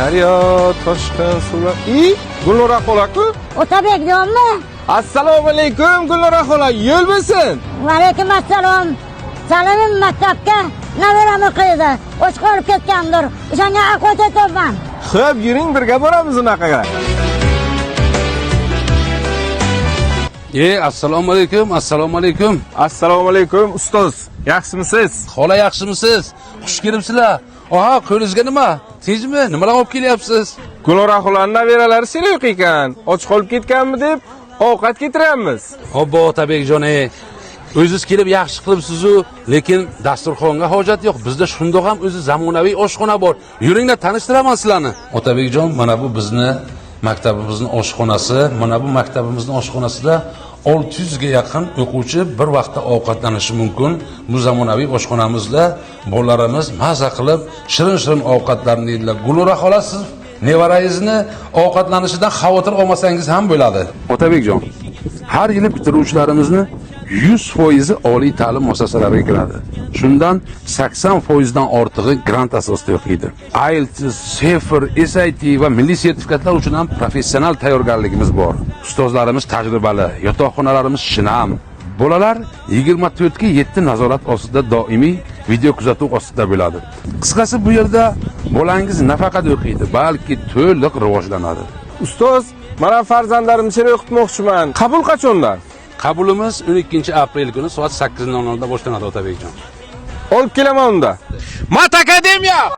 Daryo, toshqin suvlar. I, Gulnora xola-ku. Otabek deyapmi? Assalomu alaykum Gulnora xola, yo'l bo'lsin. Alaykum assalom. Salimim maktabga nabiram o'qiydi. Och qolib ketgandir. O'shanga ovqat aytyapman. Xo'p, yuring birga boramiz unaqaga. Assalomu alaykum, assalomu alaykum. Assalomu alaykum ustoz. Yaxshimisiz? Xola, yaxshimisiz? Xush kelibsizlar. Aha, qo'lingizga nima? Tinchmi? Nimalar olib kelyapsiz? Gulnora xolani nabiralari seni yo'q ekan. Och qolib ketganmi deb ovqat ketiramiz. Obbo, Otabekjon, o'zingiz kelib yaxshi qilibsiz-u, lekin dasturxonga hojat yo'q. Bizda shundoq ham o'zi zamonaviy oshxona bor. Yuringlar, tanishtiraman sizlarni. Otabekjon, mana bu bizni maktabimizning oshxonasi. Mana bu maktabimizning oshxonasida 600 ga yaqin o'quvchi bir vaqtda ovqatlanishi mumkin. Bu zamonaviy oshxonamizda bolalarimiz maza qilib shirin-shirin ovqatlarni yeydilar. Gulnora xola, siz nevarangizni ovqatlanishidan xavotir olmasangiz ham bo'ladi. Otabekjon, har yili bitiruvchilarimizni 100% oliy ta'lim muassasalariga kiradi. Shundan 80% dan ortig'i grant asosida o'qiydi. IELTS, CEFR, SAT va milliy sertifikatlar uchun ham professional tayyorgarligimiz bor. Ustozlarimiz tajribali, yotoqxonalarimiz shinam. Bolalar 24 ga 7 nazorat ostida, doimiy video kuzatuv ostida bo'ladi. Qisqasi, bu yerda bolangiz nafaqat o'qiydi, balki to'liq rivojlanadi. Ustoz, mana farzandlarimni seni o'qitmoqchiman. Qabul qachondan? Qabulimiz 12 aprel kuni soat 8:00 da boshlanadi, Otabekjon. Olib kelaman unda. Mat Akademiya!